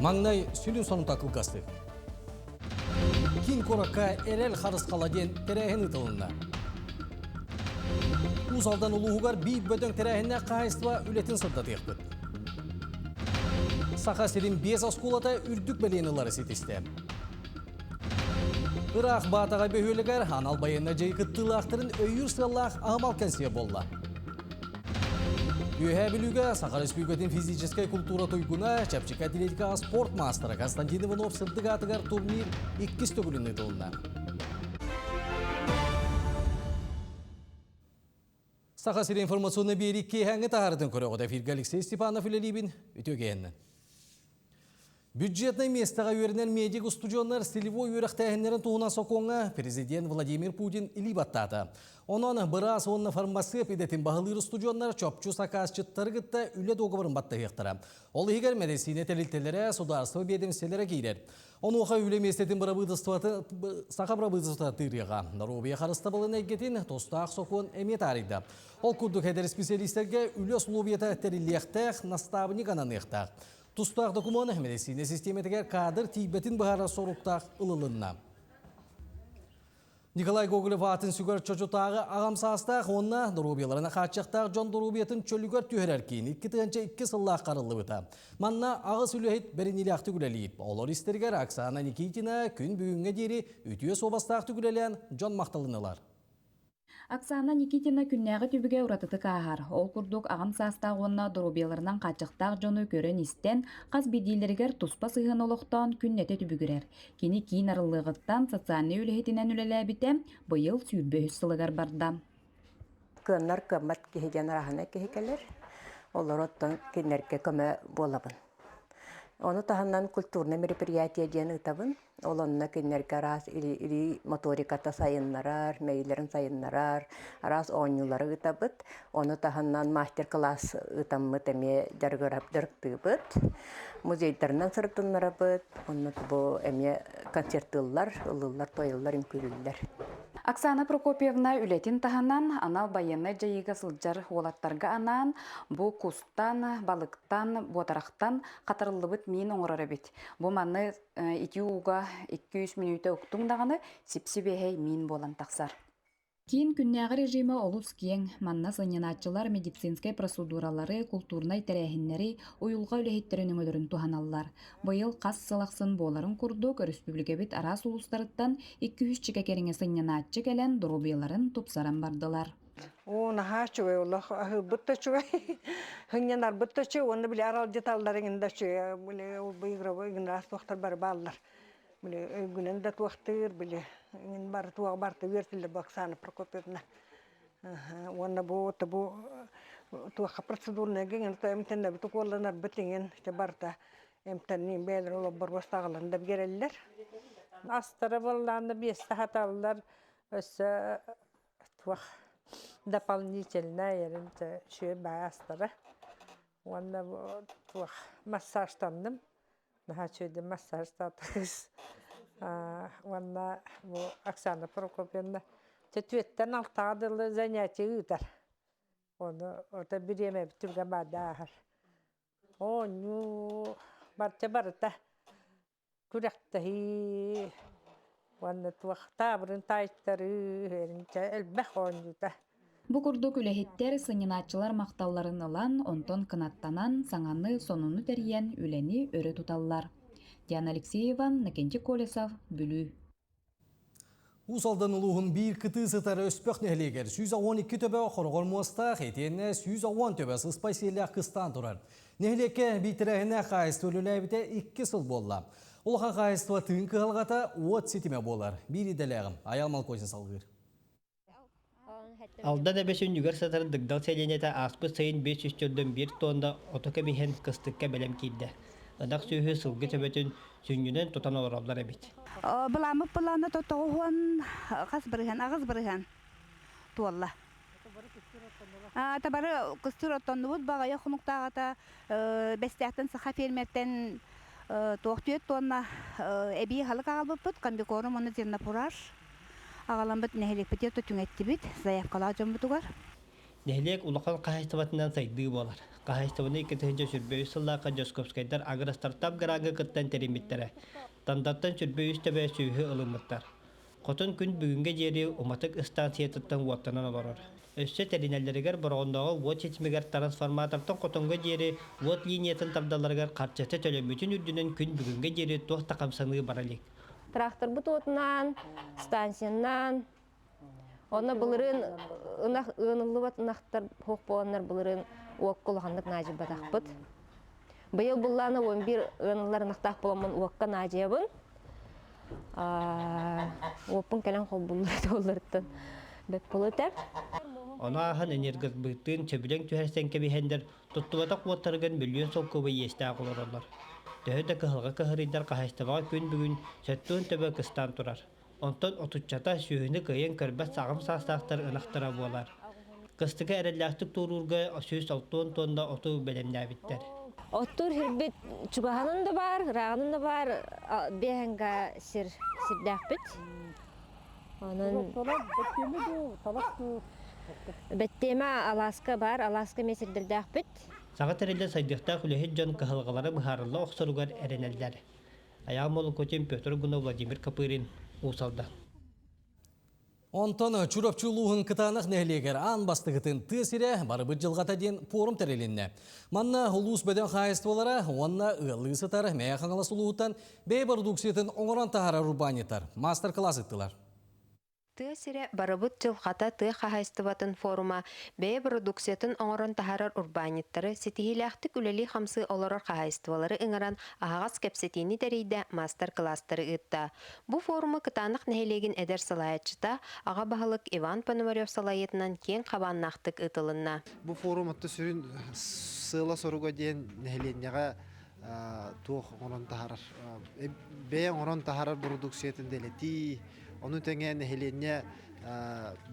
Маҥнай сүрүн сонута кылгастык. Киин куоракка Эрэл харысхала диэн тэрээһин ыытылынна. Уус Алдан улууһугар биир бөдөҥ тэрээһиннээх хаһаайыстыба үлэтин сырдатыахпыт. Саха сирин биэс оскуолата үрдүк бэлиэни ылары ситистэ. Ыраах Баатаҕай бөһүөлэгэр анал байыаннай дьайыы кыттыылаахтарын өйүүр сыаллаах аһымал кэнсиэр буолла. Үөһээ Бүлүүгэ Саха Республикатын физическэй култуура туйгуна, чэпчэки атлетикаҕа спорт маастара Константин Иванов сырдык аатыгар турнир иккис төгүлүн ыытылынна. Саха сирин информационнай биэрии киэһээҥҥи таһаарытын көрөҕүт. Эфиргэ Алексей Степанов үлэлиибин. Үтүө киэһэннэн. Бюджетнай миэстэҕэ үөрэнэр медик устудьуоннар целевой үөрэхтээһиннэрин туһунан сокуоҥҥа президент Владимир Путин илии баттаата. Онон быраас уонна фармацевт идэтин баһылыыр устудьуоннар чопчу сакаасчыттары кытта үлэ дуогабарын баттаһыахтара. Ол иһигэр мэдиссиинэ тэрилтэлэрэ, судаарыстыба биэдэмистибэлэрэ киирэр. Онуоха үлэ миэстэтин бырабыыталыстыбата Саха бырабыыталыстыбата тыырыаҕа. Доруобуйа харыстабылын эйгэтин тустаах сокуон эмиэ таарыйда. Ол курдук эдэр исписэлиистэргэ үлэ усулуобуйата тэриллиэхтээх, настаабынньык ананыахтаах. Тустаах докумуон мэдиссиинэ систиэмэтигэр каадыр тиийбэтин быһаарар соруктаах ылылынна. Николай Гоголев аатын сүгэр Чочутааҕы аҕам саастаах уонна доруобуйаларына хааччахтаах дьон доруобуйатын чөлүгэр түһэрэр киин 2002 сыллаах харыллыбыта. Манна аҕыс үлэһит бэриниилээхтик үлэлиир. Олор истэригэр Оксана Никитина күн бүгүҥҥэ диэри үтүө суобастаахтык үлэлээн дьон махталын ылар. Оксана Никитина күннээҕи түбүгэ уратытык ааһар. Ол курдук аҕам саастаах уонна доруобуйаларынан хааччахтаах дьону көрөн-истэн, хас биирдиилэригэр туспа сыһыан олохтоон күннэтэ түбүгүрэр. Кини киин арыллыаҕыттан социальнай үлэһитинэн үлэлээбитэ быйыл 23 сылыгар барда. Кыаннар кыаммат киһи диэн арааһынай киһи кэлэр. Олору оттон кинилэргэ көмө буолабын. Ону таһынан культурнай мероприятие диэн ыытабын. Ол онно кинилэргэ араас илии моториката сайыннарар, мэйиилэрин сайыннарар, араас оонньуулары ыытабыт. Ону таһынан мастер-класс ыытаммыт эмиэ дьарыктыыбыт. Музейдарынан сырытыннарабыт. Онно бу эмиэ концертыыллар, ыллыыллар, туойаллар, үҥкүүлүүллэр. Оксана Прокопьевна үлэтин таһынан анал байыаннай дьайыыга сылдьар уолаттарга анаан бу кустан, балыктан, буотарахтан хатарыллыбыт миин оҥорор эбит. Бу маны итии ууга 2-3 мүнүүтэ уктуҥ даҕаны сип-сибиэһэй миин буолан тахсар. Киин күннээҕи режимэ олус киэҥ. Манна сынньанааччылар медицинскэй процедуралары, култуурунай тэрээһиннэри, уйулҕа үлэһиттэрин өҥөлөрүн туһаналлар. Быйыл хас сыл ахсын буоларын курдук, өрөспүүбүлүкэбит араас улуустарыттан 200 чикэ кэриҥэ сынньанааччы кэлэн доруобуйаларын тупсаран бардылар. Оо, наһаа үчүгэй олох аһыырбыт да үчүгэй, сынньанарбыт да үчүгэй уонна били аралдьыталлар да үчүгэй, били ол игровой игнаас туохтар бары бааллар. Били өйгүнэн да туохтыыр, били иҥин бары туох барыта үөртүллэр бу Оксана Прокопьевна. Уонна бу бу туохха процедурнайга иҥин эмтэннэбит укуолланарбыт иҥин барыта эмтэнниин бэйэлэрин олорбор аҕалан да биэрэллэр. Астара буоллаҕына биэстэ хаталлар, өссө туох дополнительнай эрин үчүгэй баҕайы астара уонна туох массажтанным наһаа үчүгэйдик массажтаатыбыз уонна бу Оксана Прокопьевна четвертэн алтаҕа дылы занятие ыытар ону ото бириэмэбит түргэн баада ааһар оонньуу барыта барыта Күрэхтэһии уонна туох таабырын таайтарыы эринчэ элбэх оонньуута. Бу курдук үлэһиттэр сынньанааччылар махталларын ылан, онтон кынаттанан, саҥаны, сонуну тэрийэн үлэни өрө туталлар. Диана Алексеева, Накентий Колесов, Бүлүү. Уус Алдан улууһун биир кытыы сытар Өспөх нэһилиэгэр 112 төбө хороҕор муостаах, итиэннэ 110 төбө сыспай сиэллээх кыстаан турар. Нэһилиэккэ биитэрээһинэ хаһаайыстыба үлэлээбитэ икки сыл буолла. Улахан хаһаайыстыба тыын кыһалҕата уот ситимэ буолар. Биир идэлээҕим Айал Малкозин салгыыр. Алдан эбэ сүнньүгэр сытар Дыгдал сэлиэнньэтэ ааспыт сайын 501 туонна оту кэбиһэн кыстыкка бэлэм киирдэ. Ынах сүөһү сылгы төбөтүн сүнньүнэн тутан олороллор эбит. Былааммыт былаана тоҕуһуон хас бырыһыан, аҕыс бырыһыан туолла. Табары кыстыыр оттоннубут баҕайы хонуктааҕыта Бэстээхтэн саха фермертэн туох түөрт туонна эбии аһылык аҕалбыппыт, комбикорм уонна зернопураж. Аҕаламмыт нэһилиэкпитигэр түҥэттибит, заявкалаах дьоммутугар. Нэһилиэк улахан хаһаайыстыбатынан сайдыы буолар. Хаһаайыстыбаны 2023 сыллаахха Дьосковскайдар агростартап граҥҥа кыттан тэриммиттэрэ. Тандаттан 23 төбө сүөһү ылыммыттар. Хотун күн бүгүҥҥэ диэри уматык ыстаансыйатыттан уоттанан олорор. Өссө тэринэллэригэр Бороҕоннооҕу уот ситимигэр трансформатортан хотоҥҥо диэри уот линиятын тардалларыгар харчыта төлөммүтүн үрдүнэн күн бүгүҥҥэ диэри туох да хамсаныы бара илик. Тракторбыт уотунан, станциянан, онно былырыын ынах ыаныллыбат ынахтар суох буоланнар былырыын уокка улаханнык наадьыйбатахпыт. Быйыл буллаана 11 ыаныллар ынахтаах буоламмын уокка наадьыйабын. Уоппун кэлэн холбуллар туолларыттан бэт буолуо этэ. Ону ааһан энергосбыттыын сөбүлэҥ түһэрсэн кэбиһэннэр туттубатах уоттарыгар мөлүйүөн солкуобай иэстээх олороллор. Төһө да кыһалҕа кыһарыйдар хаһаайыстыбаҕа күн бүгүн 70 төбө кыстаан турар. Онтон отуччата сүөһүнү кыайан көрбөт саҕам саастаахтар ынахтара буолар. Кыстыгы эрэллээхтик туоруурга 160 тонна оту бэлэмнээбиттэр. Оттуур сирбит чугаһынан да баар, ырааҕынан да баар биэһэнгэ сир сирдээхпит. Онон Бэттиэмэ алааска баар, алааска эмиэ сирдэрдээхпит. Саҥа тэриллэн сайдыахтаах үлэһит дьон кыһалҕалара быһаарылла охсоругар эрэнэллэр. Айаал Молокутин, Петр Гунов, Владимир Копырин, Уус Алдан. Онтон Чурапчы улууһун Кытаанах нэһилиэгэр аан бастакытын тыа сирэ барыбыт дьылҕата диэн пуорум тэрилиннэ. Манна улуус бөдөҥ хаһаайыстыбалара уонна ыаллыы сытар Мэйэ Хаҥалас улууһуттан бэйэ бородууксуйатын оҥорон таһаарар урбаанньыттар маастар-кылаас ыыттылар. Тыа сирэ барыбыт дьылҕата тыа хаһаайыстыбатын форума бэйэ бородууксуйатын оҥорон таһаарар урбаанньыттары, ситиһиилээхтик үлэлии-хамсыы олорор хаһаайыстыбалары ыҥыран аһаҕас кэпсэтиини тэрийдэ, маастар-кылаастары ыытта. Бу форуму Кытаанах нэһилиэгин эдэр салайааччыта, аҕа баһылык Иван Пономарев салайыытынан киэҥ хабааннаахтык ыытылынна. Бу форум отто сүрүн сыала-соруга диэн нэһилиэнньэҕэ туох оҥорон таһаарар бэйэ оҥорон таһаарар бородууксуйатын дэлэтии, Ону тэҥэ нэһилиэнньэ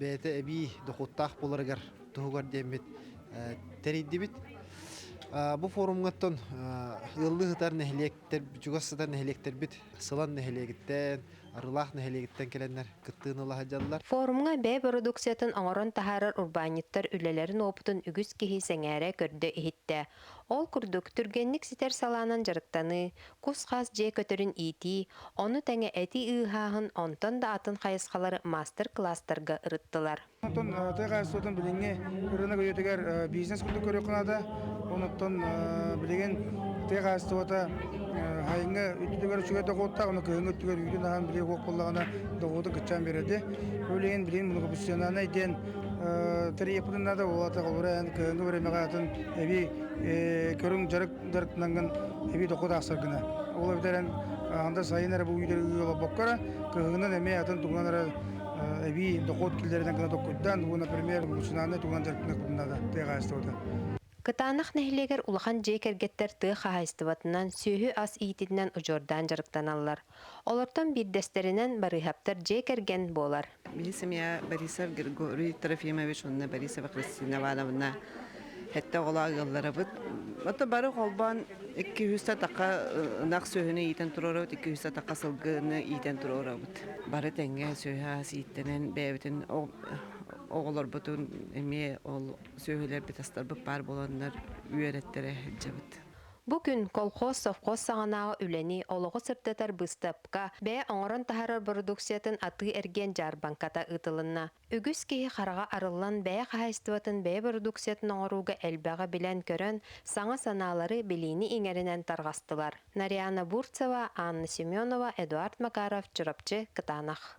бэйэтэ эбии дохуоттаах буоларыгар туһугар диэммит тэрийдибит. Бу форумҥаттан ыаллыы сытар нэһилиэктэр, чугас сытар нэһилиэктэрбит Сылан нэһилиэгиттэн, Арыылаах нэһилиэгиттэн кэлэннэр кыттыыны ыла сылдьаллар. Форумҥа бэйэ бородууксуйатын оҥорон таһаарар урбаанньыттар үлэлэрин уопутун үгүс киһи сэҥээрэ көрдө-иһиттэ. Ол курдук, түргэнник ситэр салаанан дьарыктаныы, кус-хаас дьиэ көтөрүн иитии, ону тэҥэ эти ыыһааһын, онтон да атын хайысхалары маастар-кылаастарга ырыттылар. Онтон тыа хаһаайыстыбатын билиҥҥи рынок үйэтигэр бизнес курдук көрүөххэ наада. Онуттан билигин тыа хаһаайыстыбата сайыҥҥы өттүгэр үчүгэй дохуоттаах, ону кыһыҥҥы өттүгэр үүтүн аһан билиэ суох буоллаҕына дохуоту кыччаан биэрэрди. Билигин билигин многофункциональнай диэн тэрийиэхпитин наада. Ол аата холобура эн кыһыҥҥы времяҕа атын эбии көрүҥ дьарык дьарыктанаҥҥын эбии дохуот аахсар гына. Ол эбэтэр эн анда сайын эрэ бу үйдэр ыы олорбокко эрэ, кыһыҥҥынан эмиэ атын тугунан эрэ эбии дохуот киллэринэн гына токкуйдаан, бу, например, национальнай тугунан дьарыктаныахпытын наада тыа хаһаайыстыбата. Кытаанах нэһилиэгэр улахан дьиэ кэргэттэр тыа хаһаайыстыбатынан, сүөһү-ас иитиитинэн удьуордаан дьарыктаналлар. Олортон биирдэстэринэн Барыыһаптар дьиэ кэргэн буолар. Биһи семья Борисов Григорий Трофимович уонна Борисова Христина Ивановна сэттэ оҕолоох ыалларабыт. Ото бары холбоон 200 тақа ынах сүөһүнү иитэн туруорабыт, 200 тақа сылгыны иитэн туруорабыт. Бары тэҥҥэ сүөһү ас ииттэнэн бэйэбитин оҕолорбутун эмиэ ол сүөһүлэрбит астарбыт баар буоланнар үөрэттэрэ сылдьабыт. Бу күн колхоз, совхоз саҕанааҕы үлэни, олоҕу сырдатар быыстапка, бэйэ оҥорон таһаарар бородууксуйатын атыы-эргиэн дьаарбаҥката ыытылынна. Үгүс киһи хараҕа арыллан бэйэ хаһаайыстыбатын бэйэ бородууксуйатын оҥорууга элбэҕи билэн-көрөн, саҥа санаалары, билиини иҥэринэн тарҕастылар. Нарьяна Бурцева, Анна Семенова, Эдуард Макаров, Чурапчы, Кытаанах.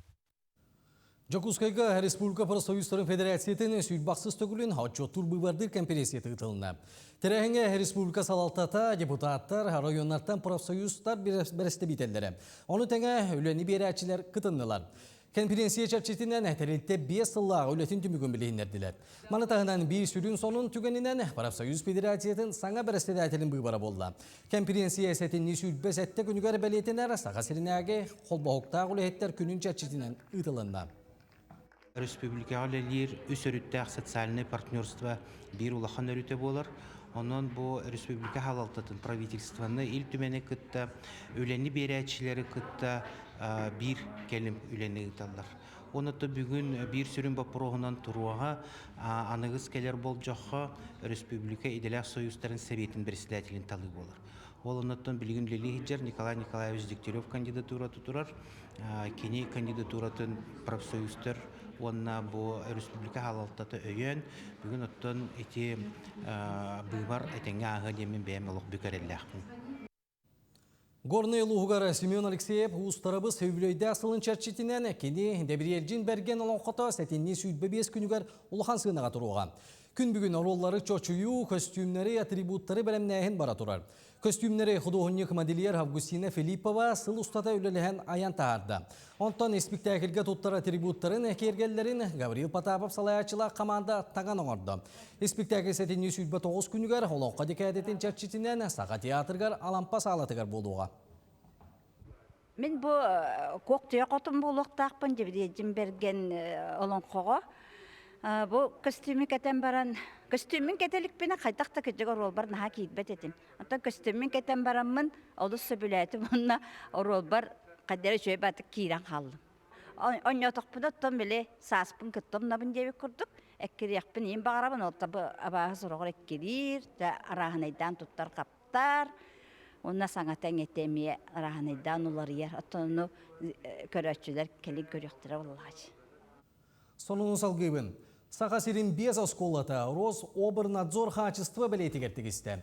Дьокуускайга Республика профсоюзтарын федерациятын сүүрбахсыс төгүлүн отчуоттуур быыбардыыр конференцията ыытылынна. Тэрээһиҥҥэ республика салалтата, депутаттар, районнартан профсоюзтар бэрэстэбиитэллэрэ, ону тэҥэ үлэни биэрээччилэр кытыннылар. Конференция чэрчитинэн тэрилтэ 5 сыллаах үлэтин түмүгүн билиһиннэрдилэр. Маны таһынан биир сүрүн сонун түгэнинэн профсоюз федерациятын саҥа бэрэссэдээтэлин быыбара буолла. Кэмпириэнсийэ сэтинньи 27 күнүгэр бэлиэтэнэр Саха сиринээҕи холбоһуктаах үлэһиттэр күнүн чэрчитинэн ыытылынна. Республикаҕа үлэлиир үс өрүттээх социальнай партнерство биир улахан өрүтэ буолар. Онон бу республика халалтатын, правительствоны, Ил Түмэни кытта, үлэни биэрээччилэри кытта биир кэлим үлэни ыыталлар. Онон бүгүн биир сүрүн боппуруоһунан туруоҕа аныгыс кэлэр болдьоххо республика идэлээх союзтарын сэбиэтин председателин талыы буолар. Ол оннуттан билигин үлэлии сылдьар Николай Николаевич Дегтярев кандидатурата турар. Кини кандидатуратын профсоюзтар уонна бу республика халалтата өйөөн, бүгүн оттон ити быыбар этэҥҥэ ааһыа диэммин бэйэм олох бүк эрэллээхпин. Горнай улууһугар Семен Алексеев уустарабыс үбүлүөйдээх сылын чэрчитинэн кини Дэбириэлдьин Бэргэн олоҥхото сэтинньи 25 күнүгэр улахан сыанаҕа туруоҕа. Күн бүгүн оруоллары чочуйуу, көстүүмнэри, атрибуттары бэлэмнээһин бара турар. Көстүүмнэри худуоһунньук-модельер Августина Филиппова сыл устата үлэлэһэн айан таһаарда. Онтон испиктээкилгэ туттар атрибуттарын киэргэллэрин Гаврил Потапов салайааччылаах хамаанда таҥан оҥордо. Испиктээкил сэтинньи 29 күнүгэр Олоҥхо декадатын чэрчитинэн Саха театрыгар Алампа саалатыгар буолуоҕа. Мин бу куох-түйэ хотун буолуохтаахпын Дьэбириэдьин Бэргэн олоҥхоҕо. Бу көстүүмү кэтэн баран, көстүүммүн кэтэ иликпинэ хайдах да кырдьык оруолбар наһаа киирбэт этим. Оттон көстүүммүн кэтэн бараммын олус сөбүлээтим уонна оруолбар хайдах эрэ үчүгэй баҕатык киирэн хааллым. Онньоотохпуна оттон били сааспын кытта умнабын диэбит курдук, эккириэхпин иин баҕарабын, ол абааһы сороҕор эккириир, арааһынайдаан туттар хаптар, уонна саҥата иҥэтэ эмиэ арааһынайдаан уларыйар. Оттон ону көрөөччүлэр кэлин көрүөхтэрэ буоллаҕа. Сонуну салгыыбын. Саха сирин биэс оскуолата Рособрнадзор хаачыстыба бэлиэтигэр тигистэ.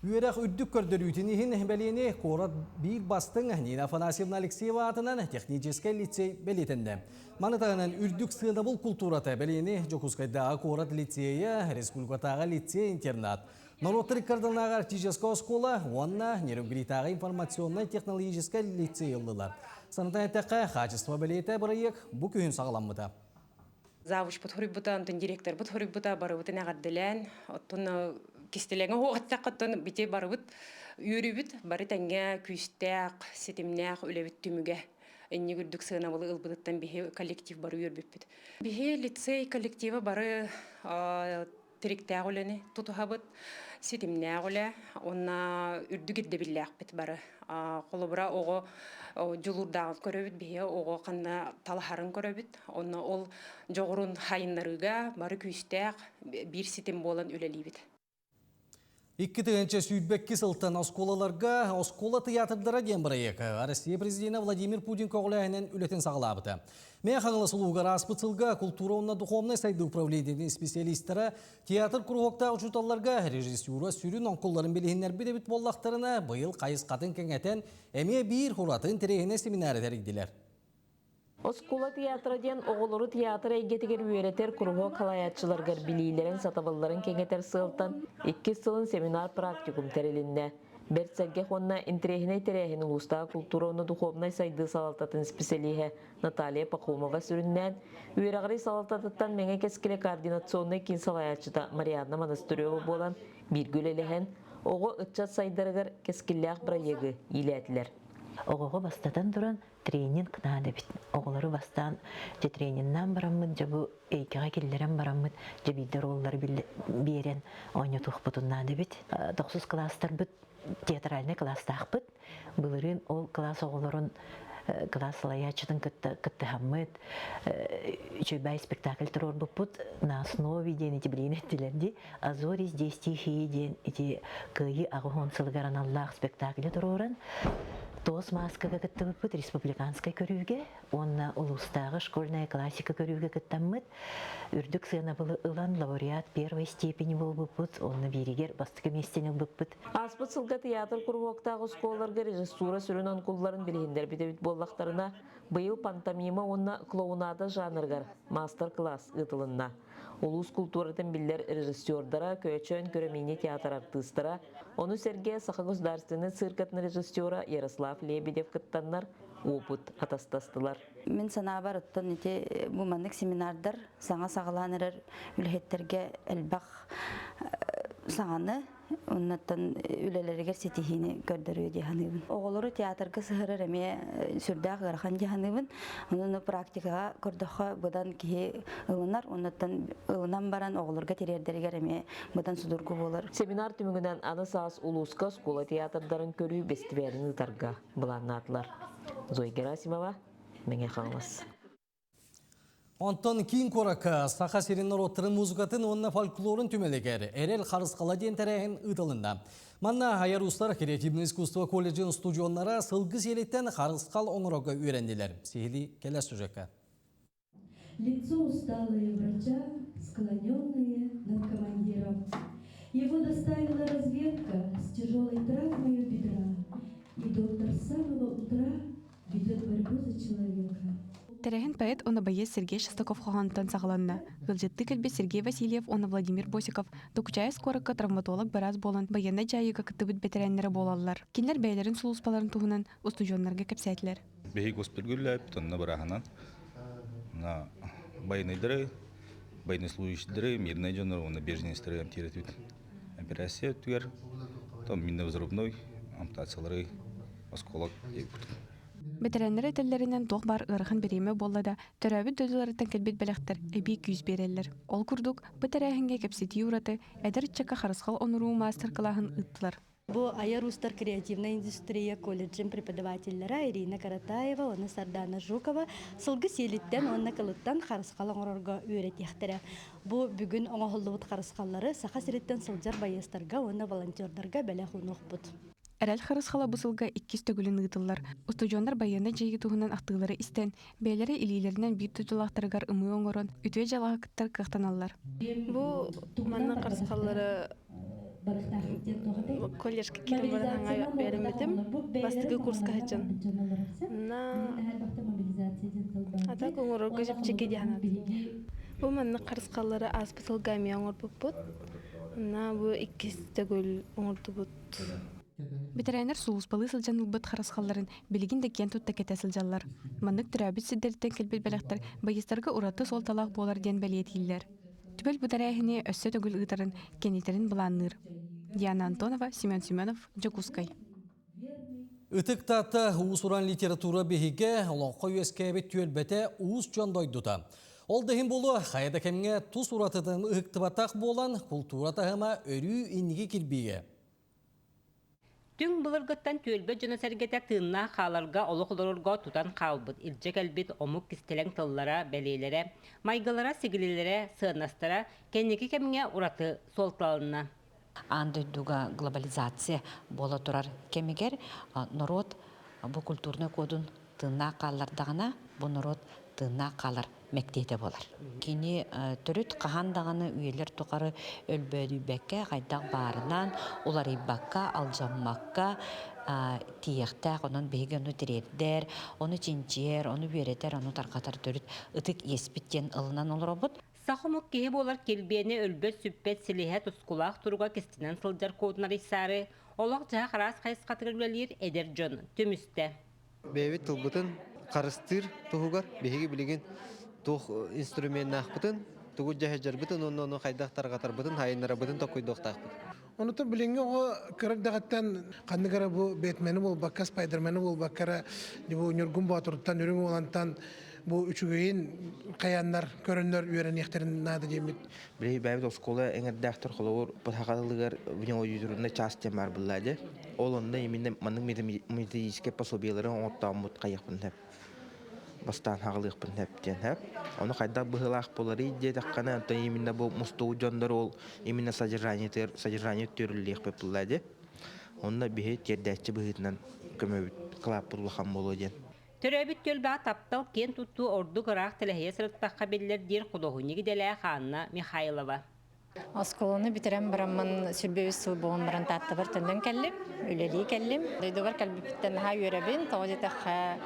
Үөрэх үрдүк көрдөрүүтүн иһин бэлиэни куорат биир бастыҥ Нина Афанасьевна Алексеева аатынан техническэй лицей бэлиэтэннэ. Маны таһынан үрдүк сыанабыл култуурата бэлиэни Дьокуускайдааҕы куорат лицейэ, республикатааҕы лицей-интернат, норуоттар иккардынааҕы арктическай оскуола уонна Нерюнгритааҕы информационнай-технологическай лицей ыллылар. Санатан эттэххэ, хаачыстыба бэлиэтэ бырайыак бу күһүн саҕаламмыта. Завучпут хоруйбута, онтон директорбут хоруйбута барыбытын эҕэрдэлээн, оттон кистэлэҥэ уоҕаттахха оттон бити барыбыт үөрүүбүт бары тэҥҥэ күүстээх, ситимнээх үлэбит түмүгэ инник үрдүк сыанабылы ылбытыттан биһи коллектив бары үөрбүппүт. Биһи лицей коллектива бары тириктээх үлэни тутуһабыт, ситимнээх үлэ уонна үрдүк ирдэбиллээхпит бары. Холобура, оҕо дьулуурдааҕын көрөбүт, биһи оҕо ханна талаһарын көрөбүт. Онно ол дьоҕурун хайыннарыыга бары күүстээх биир ситим буолан үлэлиибит. 2022 сылтан оскуолаларга оскуола тыйаатырдара диэн бырайыак Россия президенэ Владимир Путин көҕүлээһинэн үлэтин саҕалаабыта. Мэҥэ Хаҥалас улууһугар ааспыт сылга култуура уонна духовнай сайдыы управлениетын специалистара театр куруһуоктаах учууталларга режиссура сүрүн оҥкулларын билиһиннэрбит эбит буоллахтарына, быйыл хайысхатын кэҥэтэн, эмиэ биир ураты интэриэһинэй семинары тэрийдилэр. Оскуола театра диэн оҕолору театр эйгэтигэр үөрэтэр куруһуок халайааччыларыгар билиилэрин, сатабылларын кэҥэтэр сыалтан иккис сылын семинар-практикум тэрилиннэ. Бэрт сэргэх уонна интэриэһинэй тэрээһин улуустааҕы култуура уонна духуобунай сайдыы салалтатын исписэлииһэ Наталья Пахомова сүрүннээн, үөрэҕирии салалтатыттан Мэҥэ кэскилэ координационнай киин салайааччыта Марианна Монастырева буолан бииргэ үлэлэһэн, оҕо ыччат сайдарыгар кэскиллээх бырайыагы иилээтилэр. Оҕоҕо бастатан туран тренинг наада эбит. Оҕолору бастаан дьэ трениннаан бараммыт, дьэ бу эйгэҕэ киллэрэн бараммыт, дьэ биирдэ роллары биэрэн оонньотуохпутун наада эбит. Тохсус кылаастарбыт театральнай кылаастаахпыт. Былырыын ол кылаас оҕолорун кылаас салайааччытын кытта кыттыһаммыт үчүгэй спектакль туруорбуппут на основе диэн ити билигин эттилэр дии А зори здесь тихие диэн ити кыайыы аҕыс сылыгар аналлаах спектаклы туруоран туос мааскага кыттыбыппыт республиканскай көрүүгэ уонна улуустааҕы школьная классика көрүүгэ кыттаммыт үрдүк сыанабылы ылан лауреат первой степени буолбуппут онно бииригэр бастакы миэстэни ылбыппыт Ааспыт сылга театр куруһуоктаах оскуолаларга режиссура сүрүн онкулларын билиһиннэрбит эбит буоллахтарына, быйыл пантомима уонна клоунада жанрыгар маастар-кылаас ыытылынна. Улуус култууратын биллэр режиссердара, Көөчөөн көрө театр артыыстара, ону сэргэ Саха государственнай циркатын режиссера Ярослав Лебедев кыттаннар опыт атастастылар. Мин санаабар оттон ити бу маннык семинардар саҥа саҕалаан эрэр үлэһиттэргэ элбэх саҥаны. Оннуттан үлэлэригэр ситиһиини көрдөрүө дии саныыбын. Оҕолору театрга сыһарар эмиэ сүрдээх ыарахан дии саныыбын. Онон практикаҕа көрдөххө быдан киһи ылынар, оннуттан ылынан баран оҕолорго тириэрдэригэр эмиэ быдан судургу буолар. Семинар түмүгүнэн аны саас улууска оскуола театрдарын көрүү бэстибээлин ыытарга былааннаатылар. Зоя Герасимова, Мэҥэ Хаҥалас. Онтон киин куоракка Саха сирин норуоттарын музыкатын уонна фольклорун түмэлигэр Эрэл харысхала диэн тэрээһин ыытылынна. Манна айар уустар креативное искусство колледжын устудьуоннара сылгы сиэлиттэн харысхал оҥорорго үөрэннилэр. Сиһилии кэлэр сюжекка. Лицо усталое врача, склоненное над командиром. Его доставила разведка с тяжелой травмой бедра, и доктор с самого утра ведет борьбу за человека. Тэрээһин поэт уонна байыас Сергей Шестаков хоһоонтон саҕаланна. Ыалдьыттыы кэлбит Сергей Васильев уонна Владимир Босиков Докучаев куоракка травматолог быраас буолан байыаннай дьайыыга кыттыбыт бэтэрээннэрэ буолаллар. Кинилэр бэйэлэрин сулууспаларын туһунан устудьуоннарга кэпсээтилэр. Биһиги госпитальга үлэлээбиппит, онно бырааһынан на байыаннайдары, военнослужащийлары, мирнэй дьоннору уонна беженецтэри эмтиир этибит. Операция өттүгэр там минно-взрывной ампутациялары осколок диэбит. Бэтэрээннэр этэллэринэн туох баар ыарахан бириэмэ буолла да, төрөөбүт дойдуларыттан кэлбит бэлэхтэр эбии күүс биэрэллэр. Ол курдук, бу тэрээһиҥҥэ кэпсэтии ураты эдэр ыччакка харысхал оноруу маастар-кылааһын ыыттылар. Бу айар уустар креативная индустрия колледжын преподавателлара Ирина Каратаева уонна Сардана Жукова сылгы сиэлиттэн уонна кылыттан харысхал оҥорорго үөрэтиэхтэрэ. Бу бүгүн оҥоһуллубут харысхаллары Саха сириттэн сылдьар байыастарга уонна волонтердарга бэлэх уунуохпут. Эрэл харысхала бу сылга иккис төгүлүн ыытыллар. Устудьуоннар байыаннай дьайыы туһунан ахтыылары истэн, бэйэлэрэ илиилэринэн биир дойдулаахтарыгар ымыы оҥорон, үтүө дьыалаҕа кыттар кыахтаналлар. Бу манна харысхаллары колледжка киирэн баран хаҥа үөрэммитим. Бастакы курска сылдьан. На а так оҥорорго чэпчэки дии санаатым. Бу маннык харысхаллары ааспыт сылга эмиэ оҥорбуппут. На бу иккис төгүл оҥордубут. Бэтэрээннэр сулууспалыы сылдьан ылбыт харысхалларын билигин да киэн тутта кэтэ сылдьаллар. Маннык төрөөбүт сирдэриттэн кэлбит бэлэхтэр байыастарга ураты суолталаах буолар диэн бэлиэтииллэр. Түбэл бу тэрээһини өссө төгүл ыытарын, кэнитэрин былаанныыр. Диана Антонова, Семен Семенов, Дьокуускай. Ытык Таатта уус-уран литература биһигэ олоҥхо үөскээбит түөлбэтэ уус дьон дойдута. Ол да иһин буолуо, хайа да кэмҥэ тус уратытын ыһыктыбатах буолан, култуура таһыма өрүү инники кирбиигэ. Түҥ былыргыттан түөлбэ дьоно-сэргэтэ тыыннаах хааларга олох олорорго тутан хаалбыт, илдьэ кэлбит омук кистэлэҥ тыллара, бэлиэлэрэ, майгылара-сигилилэрэ, сыаннастара кэнники кэмҥэ ураты суолталанна. Аан дойдуга глобализация буола турар кэмигэр норуот бу культурнай кодун тыыннаах хааллардаҕына, бу норуот тыыннаах хаалар мэктиэтэ буолар. Кини төрүт хаһан даҕаны үйэлэр тухары өлбөөдүйбэккэ, хайдах баарынан, уларыйбакка, алдьаммакка тиийиэхтээх. Онон биһиги ону тириэрдэр, ону чинчийэр, ону үөрэтэр, ону тарҕатар төрүт ытык иэспит диэн ылынан олоробут. Саха омук киһи буолар килбиэнэ өлбөт-сүппэт силиһэ тускулаах туруга кистэнэн сылдьар куотунар ыйсаары, олох-дьаһах араас хайысхатыгар үлэлиир эдэр дьон түмүстэ. Бэйэбит тылбытын харыстыыр туһугар биһиги билигин туох инструменнаахпытын, тугу дьаһайдьарбытын уонна ону хайдах тарҕатарбытын, хайыннарарбытын толкуйдуохтаахпыт. Онутун билиҥҥи оҕо кыра эрдэҕиттэн ханнык эрэ бу Бэтмени буолбакка, Спайдермены буолбакка эрэ бу Ньургун Боотуруттан, Үрүҥ Уолантан бу үчүгэйин хайааннар көрөннөр үөрэниэхтэрин наада диэммит. Билиһи бэйэбит оскуола эҥэрдээхтэр холобур сахалыгар внеудиторный час диэн баар буолла дии. Ол онно именно маннык методическай пособиелары оҥортооммут хайыахпын сөп. Бастаан хаҕылыахпын сөп диэн сөп. Ону хайдах быһыылаах буоларый диэтэххинэ, онтон именно бу мустубут дьоннор ол именно содержаниетыгар содержание түөрүллүөхпүт буолла дии. Онно биһи тиэрдээччи быһыытынан көмөбүт кылааппыт улахан буолуо диэн. Төрөөбүт түөлбэҕэ таптал киэн туттуу ордук ыраах тэлэһийэ сырыттахха биллэр диир худуоһунньук идэлээх Анна Михайлова. Оскуоланы бүтэрэн бараммын сүрбэ үс сыл буолан баран Тааттабар төннөн кэллим, үлэлии кэллим. Дойдубар кэлбиппиттэн наһаа үөрэбин. Тоҕо диэтэххэ,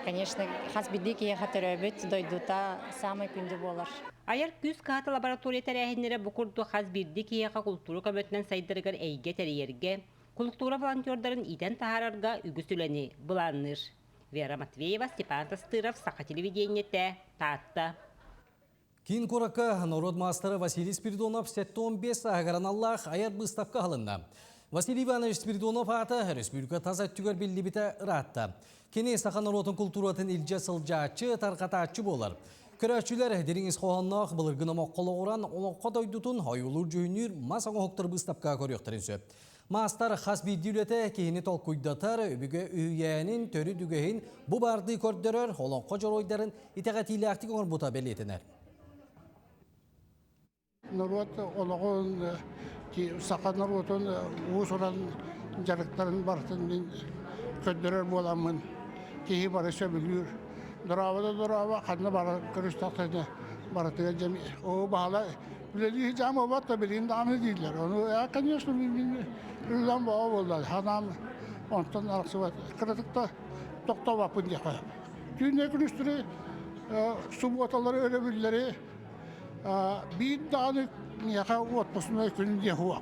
конечно, хас биирдии киһиэхэ төрөөбүт дойдута саамай күндү буолар. Айар күүс кыһата лаборатория тэрээһиннэрэ бу курдук хас биирдии киһиэхэ култуура көмөтүнэн сайдарыгар эйгэ тэрийэргэ, култуура волонтердарын иитэн таһаарарга үгүс үлэни былаанныыр. Вера Матвеева, Степан Тастыров, Саха телевидениетэ, Таатта. Киин куоракка норуот маастара Василий Спиридонов 75 сааһыгар аналлаах айар быыстапка аһылынна. Василий Иванович Спиридонов аата республика тас өттүгэр биллибитэ ыраатта. Кини саха норуотун култууратын илдьэ сылдьааччы, тарҕатааччы буолар. Көрөөччүлэр дириҥ ис хоһоонноох былыргы номоххо олоҕуран олоҥхо дойдутун ойуулуур-дьүһүннүүр мас оҥоһуктар быыстапкаҕа көрүөхтэрин сөп. Маастар хас биирдии үлэтэ киһини толкуйдатар, өбүгэ үһүйээнин, төрүт үгэһин бу баардыы көрдөрөр, олоҥхо дьоруойдарын итэҕэтиилээхтик оҥорбута бэлиэтэнэр. Норуот олоҕун, саха норуотун уус-уран дьарыктарын барытын мин көрдөрөр буоламмын киһи бары сөбүлүүр. Дорообо да дорообо, ханна бары көрүстэхтэринэ барытыгар дьэ оо баһала үлэлии сылдьаам буолбат да билигин даҕаны дииллэр. Ону ээ конечно мин үлэм бөҕө буолла. Санаам онтон арахсыбат. Кыратык да тохтообоппун диэххэ. Түүннэри күнүстэри субуоталары, өрөбүллэри биир даҕаны миэхэ отпускной күн диэ суох.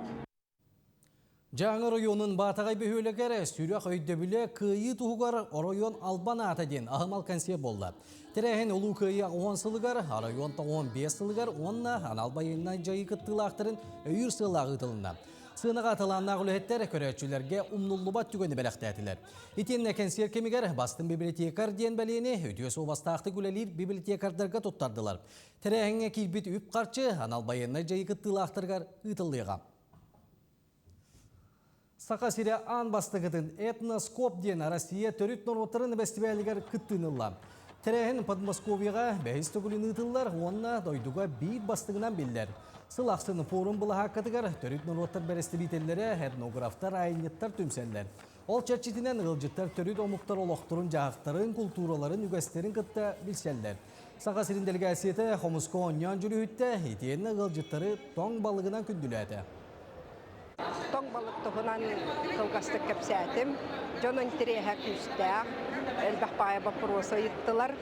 Дьааҥы оройуонун Баатаҕай бөһүөлэгэр сүрэх өйдөбүлэ Кыайыы туһугар оройуон албан аата диэн аһымал кэнсиэр буолла. Тэрээһин Улуу Кыайыы 10 сылыгар, оройуон 95 сылыгар уонна анал байыаннай дьайыы кыттыылаахтарын өйүүр сыаллаах ыытылынна. Сыанаҕа талааннаах үлэһиттэр көрөөччүлэргэ умнуллубат түгэни бэлэхтээтилэр. Итиэннэ кэнсиэр кэмигэр бастыҥ библиотекарь диэн бэлиэни үтүө суобастаахтык үлэлиир библиотекардарга туттардылар. Тэрээһиҥҥэ киирбит үп-харчы анал байыаннай дьайыы кыттыылаахтарыгар ыытыллыаҕа. Саха сирэ аан бастакытын «Этноскоп» диэн Россия төрүт норуоттарын бэстибээлигэр кыттыыны ылла. Тэрээһин Подмосковьеҕа бэһис төгүлүн ыытыллар уонна дойдуга биир бастыҥынан биллэр. Сыл ахсын форум былаһааккатыгар төрүт норуоттар бэрэстэбиитэллэрэ, этнографтар, айанньыттар түмсэллэр. Ол чэрчитинэн ыалдьыттар төрүт омуктар олохторун-дьаһахтарын, култуураларын, үгэстэрин кытта билсэллэр. Саха сирин дэлэгээссийэтэ хомуска оонньоон дьүрүһүттэ, итиэннэ ыалдьыттары тоҥ балыгынан күндүлээтэ. Тоҥ балык туһунан кылгастык кэпсээтим. Дьон интэриэһэ күүстээх, элбэх баайа боппуруосу ыйыттылар.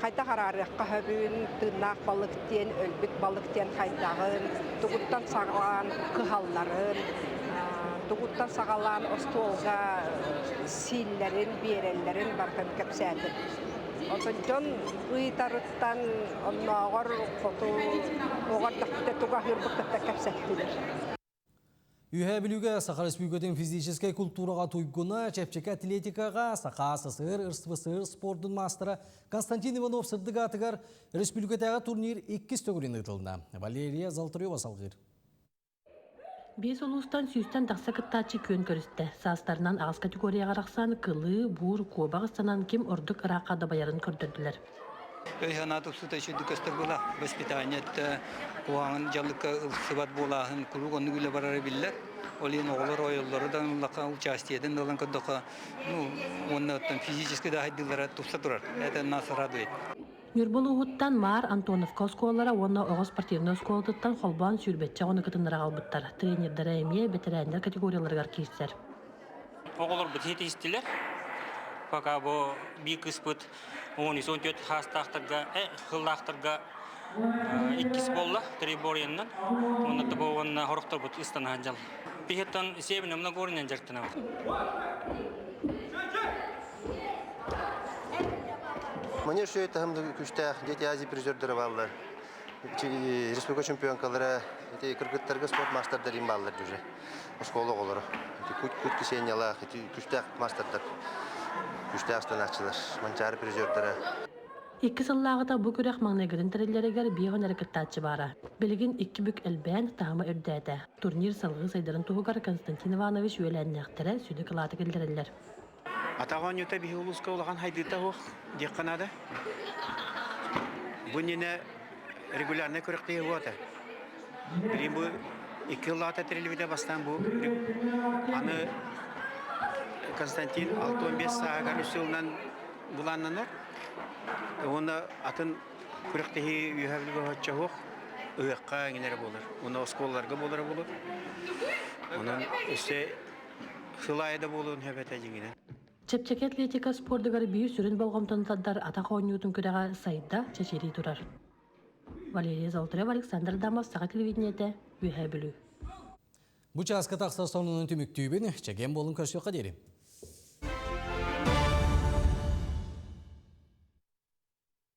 Хайдах араарыахха сөбүн, тыыннаах балык диэн, өлбүт балык диэн хайдаҕын, тугуттан саҕалаан кыһалларын, тугуттан саҕалаан остуолга сииллэрин, биэрэллэрин барытын кэпсээтим. Оттон дьон ыйытарыттан оннооҕор хоту оҕо эрдэхпитэ тугу аһыырбыт кытта кэпсэттилэр. Үөһээ Бүлүүгэ Саха Республикатын физическэй култуураҕа туйгуна, чэпчэки атлетикаҕа Саха СССР РСФСР спордун маастара Константин Иванов сырдык аатыгар республикатааҕы турнир иккис төгүлүн ыытылынна. Валерия Золотарева салгыыр. Биэс улуустан сүүстэн тахса кыттааччы күөн көрүстэ. Саастарынан аҕыс категорияҕа арахсан, кылыы, буур, куобах ыстанан ким ордук ыраахха дабайарын көрдөрдүлэр. Өй-санаа тупсуута үчүгдүк көстөр буола. Воспитание куһаҕан дьаллыкка ылсыбат буолааһын куруук оннук үлэ барара биллэр. Ол иһин оҕолор ойоллору да ыллахха, участиетын да ылан көрдөххө, ну, уонна оттон физически да хайдыылара тупса турар. Это нас радует. Ньурба улууһуттан Маар Антоновка оскуолалара уонна оҕо спортивнай оскуолатыттан холбоон сүүрбэччэ оҕону кытыннара аҕалбыттар. Тренердэрэ эмиэ бэтэрээннэр категорияларыгар киирсэр. Оҕолорбут иһитистилэр. Пока бу биир кыыспыт 13-14 хаастаахтарга, хыллаахтарга иккис буолла триборьяннан. Уонна тобо уонна хорохторбут ыстанаһан дьал. Пихеттан Северный Многорнен дьарыктанабыт. Мне все это күүстээх Дети Азии призердері бааллар. Республика чемпионкалара, эти кыргыттарга спорт мастердарын бааллар уже. Оскуола оҕолоро. Ити кут кисиэнньэлээх, ити күстээх мастердар, күстээх станааччылар, Манчаары призердара. Икки сыллааҕыта бу күрэх маҥнайгытын тэриллэригэр биэс эрэ кыттааччы баара. Билигин икки бүк элбээн, таһыма үрдээтэ. Турнир салгыы сайдарын туһугар Константин Иванович үөлээннээхтэрэ сүдү кылааты киллэрэллэр. Атах оонньуута биһи улууска улахан хайдыыта суох диэххэ наада. Бу иннинэ регулярнай күрэхтэһии буолта. Билигин бу икки сыллаата тэриллибитэ бастаан бу аны Константин 65 сааһыгар үс сылынан былааннанар. Уонна атын күрэхтэһии үөһэ Бүлүүгэ оччо суох ыһыахха эҥинэрэ буолар. Уонна оскуолаларга буолара буолуо. Онон өссө Сыл аайы да буолуон сөп этэ дьиҥинэн. Чэпчэки атлетика спордугар биир сүрүн болҕомтону тардар атах оонньуутун күрэҕэ сайда, чэчирии турар. Валерия Золотарева, Александр Адамов, Саха телевидениетэ, Үөһээ Бүлүү. Бу чааска тахсар сонунун түмүктүүбүн, чэгиэн буолун көрсүөххэ диэри.